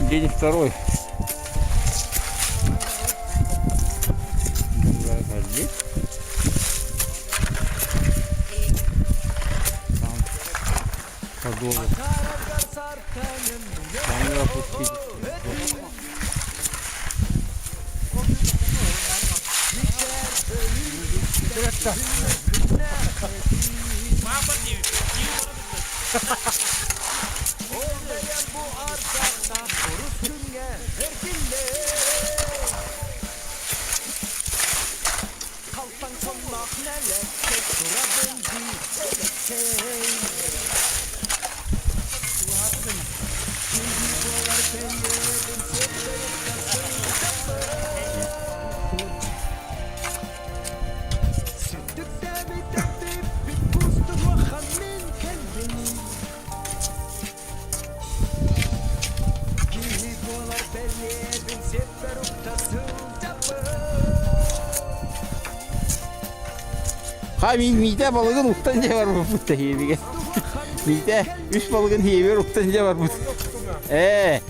День второй. Там Камера опустить. Ха Миитэ балыгын уктан дьэ барбыппыт да хиэбигэ. Миитэ үс балыгын хиэбигэр уктан дьэ барбыт. Ээ.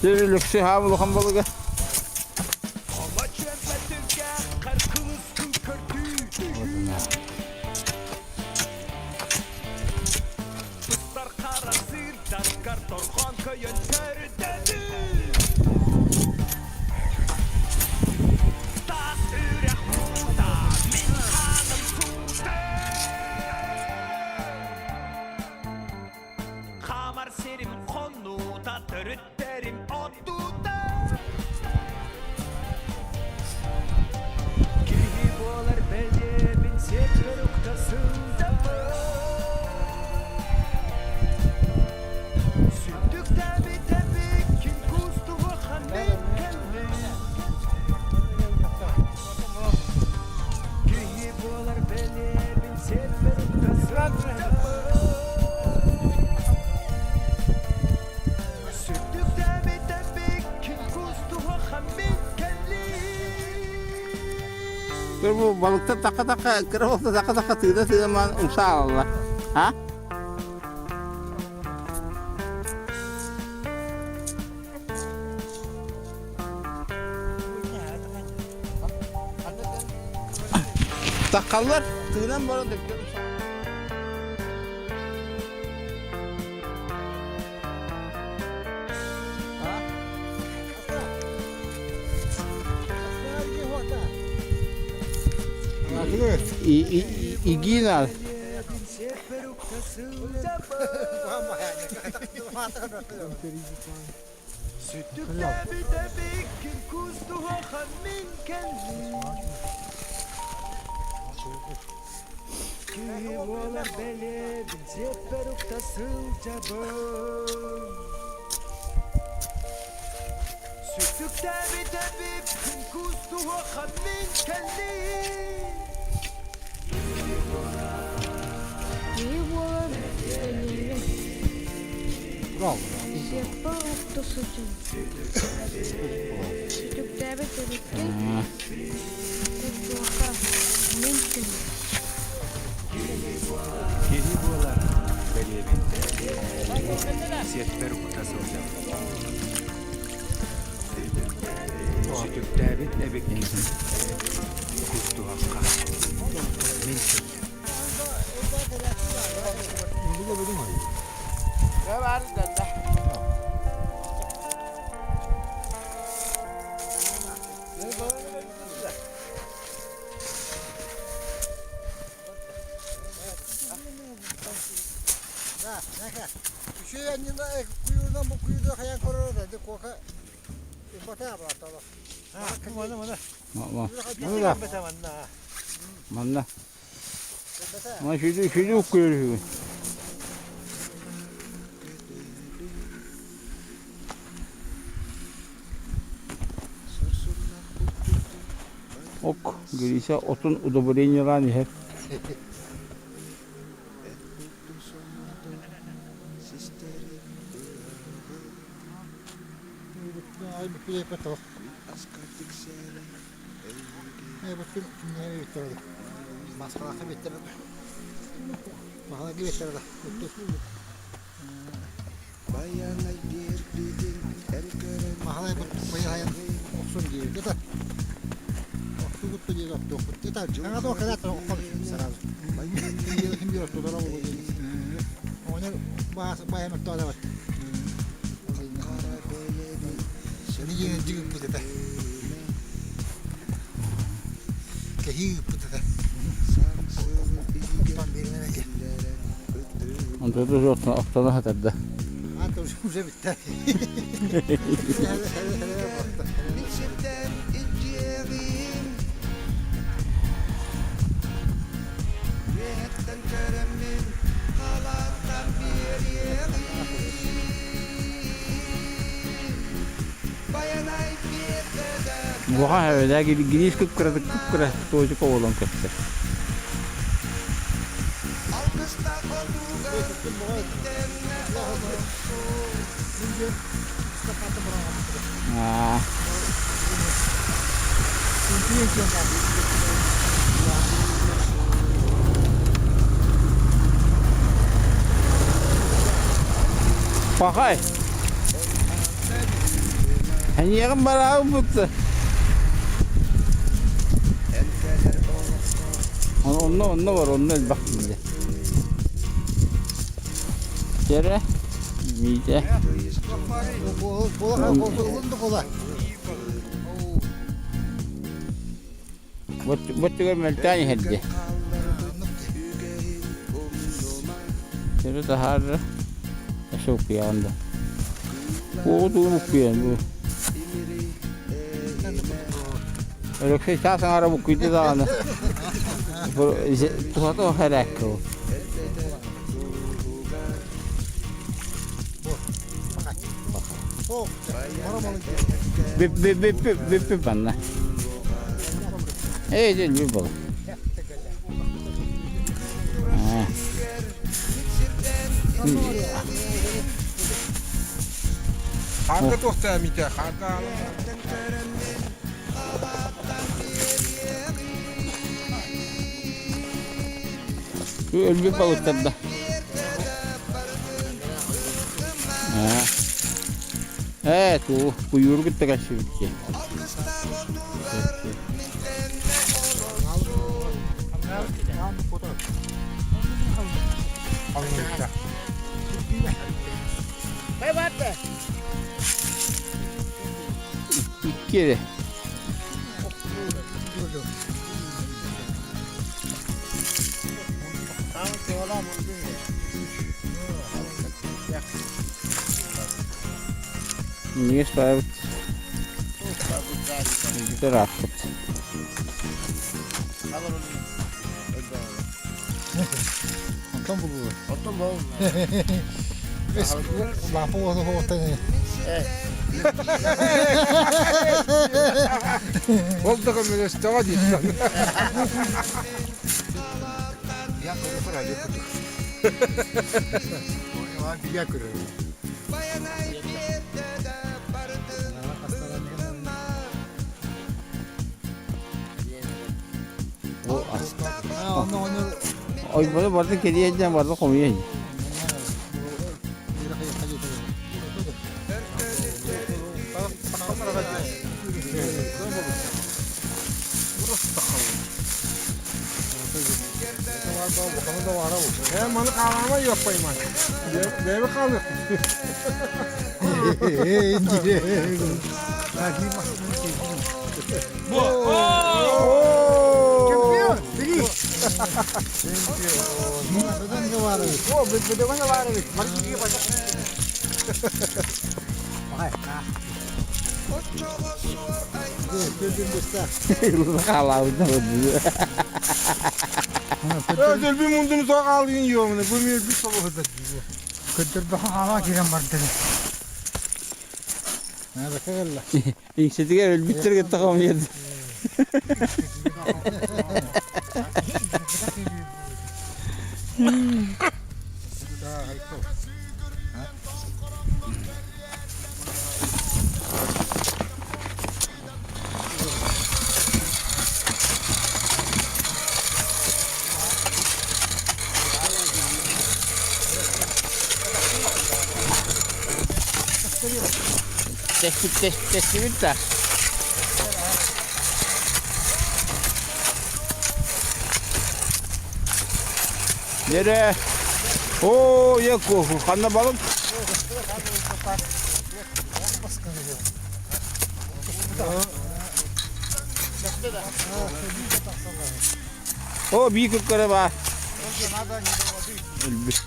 Лөксө хаам улахан балыга. Хамар сирим хоннута төрүттерим оттута Киһи буолар бэлиэбин сиэппэр укта сылдьабын Сүтүктээбит эбиккин куустуһуохха мин кэллим Киһи буолар бэлиэбин сиэппэр укта сылдьабын Сүтүктээбит эбиккин куустуһуохха мин кэллим Бу балыктар такка-такка кыра буолта такка-такка тыына-тыына маан умса аалаллар. А? Таккаллар тыынан баран дөккөр Игина. Сүтүктээбит эбиппин кустуһуохха мин кэллим Киһи буолар бэлиэбин Сиэппэр укта сылдьан Сүтүктээбит эбиккин кустуохха мин кэллим Киһи буолар бэлиэбин Сиэппэр укта сылдьан Сүтүктээбит эбиккин кустуһахха мин кэллим Манна. Манна сүдү сүдү уккуйар Ок, Гриша отун удобрениелаан иһэр. Онтон уже охтоно хатарда. Улахан эбэлээ гириис кып-кыратык кып-кыра туочука буолан көстөр. Аа. Пахай. Эйиэхин бараабыт. Онно онно бар, онно элбэх киирдэ. Кэрэ, Миитэ. Боччугар мөлтөөн иһэрди. Сөрү таһаарра өссө уккуйаҕын да. Уоҕу тугун уккуйан бу. Өлөксөй саас аҥара буккуйда даҕаны. Туһата ох эрээккэ ол. Бүп манна. Эй, дьэ, бүп бол. Хаарга туохтаа Митя, хаарга Өлбүт балыктарда. Ээ, туу, куйууру кытта кэлсибит Икки эрэ. Не ставит. Ырааппыт. Онтон булуу. Онтон булуу. Лапа уота хуоттан. Ол да көмөлөстөҕө дии. Ойбону барытын кэрийэн дьон барыта хомуйа иһин. Ээ, маны хаалаама йоппайман. Бэйбэ хаалыах. Чемпион! Өлбү мундуну тоҕо хаалыйын йомуна, бу миэрби солоһудар. Көддөрбөхө хаала киирэн бардыгы. Иҥсэтигэр өлбүттэр кытта хомуйар. Тэстибит да. Нere? Оо, яку, ханна балык? О, бии кыккара баар. Өлбүт.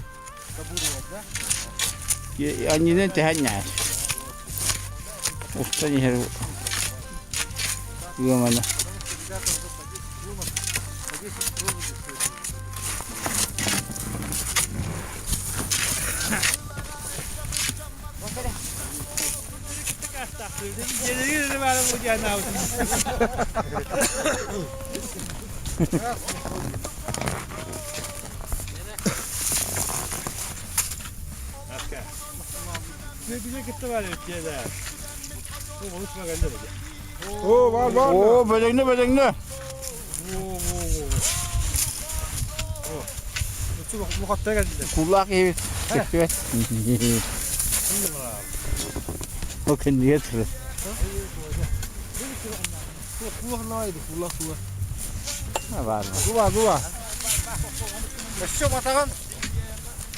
Анньынан тэһэн ньаас. Устан иһэр ыамана. О, бар бар. Оо, бөдөҥнө, бөдөҥнө. Кулаах киһи көстүбэт. Ол кэннигэр турар. Бар. Дуба, дуба. Өссө батаҕын.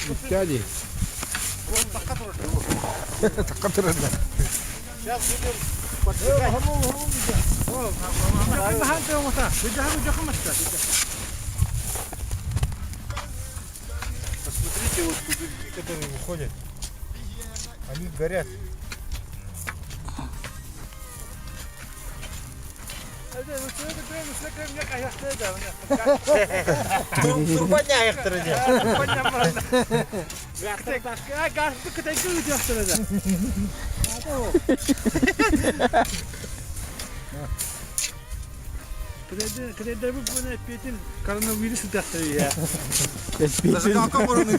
Үттээди. Такка турар. Посмотрите, вот пузырьки, которые выходят, они горят. Коронавирус я. Зажигалка мурун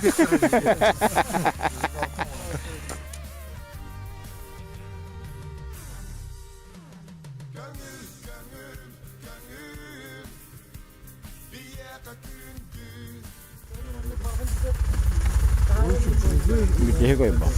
Бүтэһик ойбох.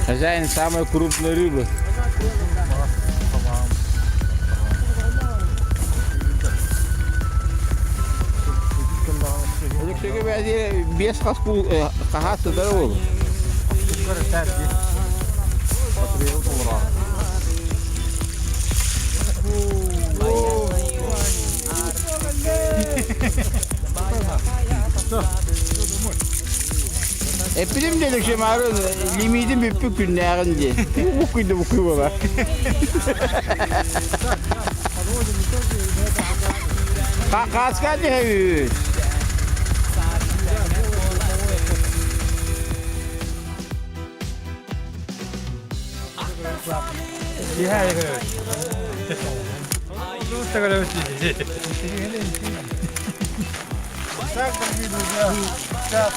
Хозяин самой крупной рыбы. Өлөксөйгө бэйэтэ биэс хас хаһаас сытара буолуо. Эппитим да Өлөксөй маарын лимиитин бүппүт күннээҕин диэн. Буккуйда буккуй буолар. Хааска түһэбит. Так, дорогие друзья, сейчас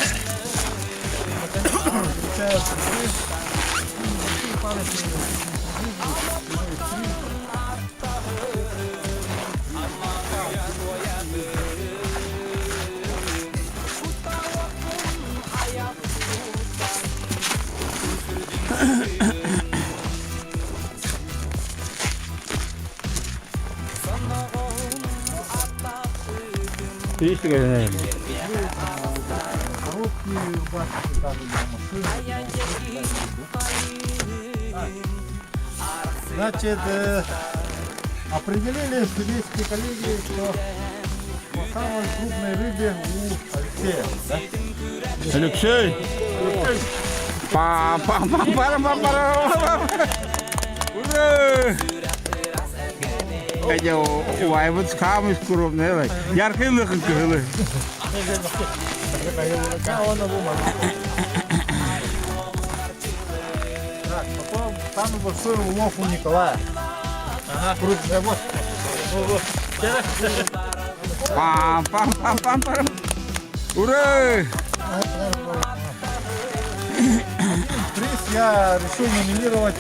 Значит, определили судейские коллеги, что по самой крупной рыбе у Алексея. Да? Алексей! Пам пам пам парам пам парам. Ура! Эдэ убайбыт хаамыс куруомнай яркый лыхын кыһылы. Так, потом самый большой улов у Николая. Ага. Крупный, вот. Пам пам пам пам парам. Ура! Приз я решил номинировать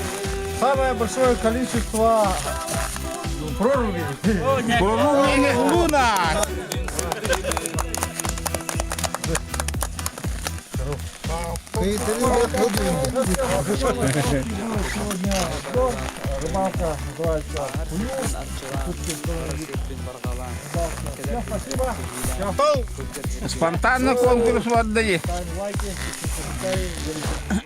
самое большое количество прорубей. Прорубленных лунок! Сегодня рыбалка называется «Кую». Всем спасибо. Спонтанно конкурс отдали. Ставим лайки, пишем комментарии, делимся.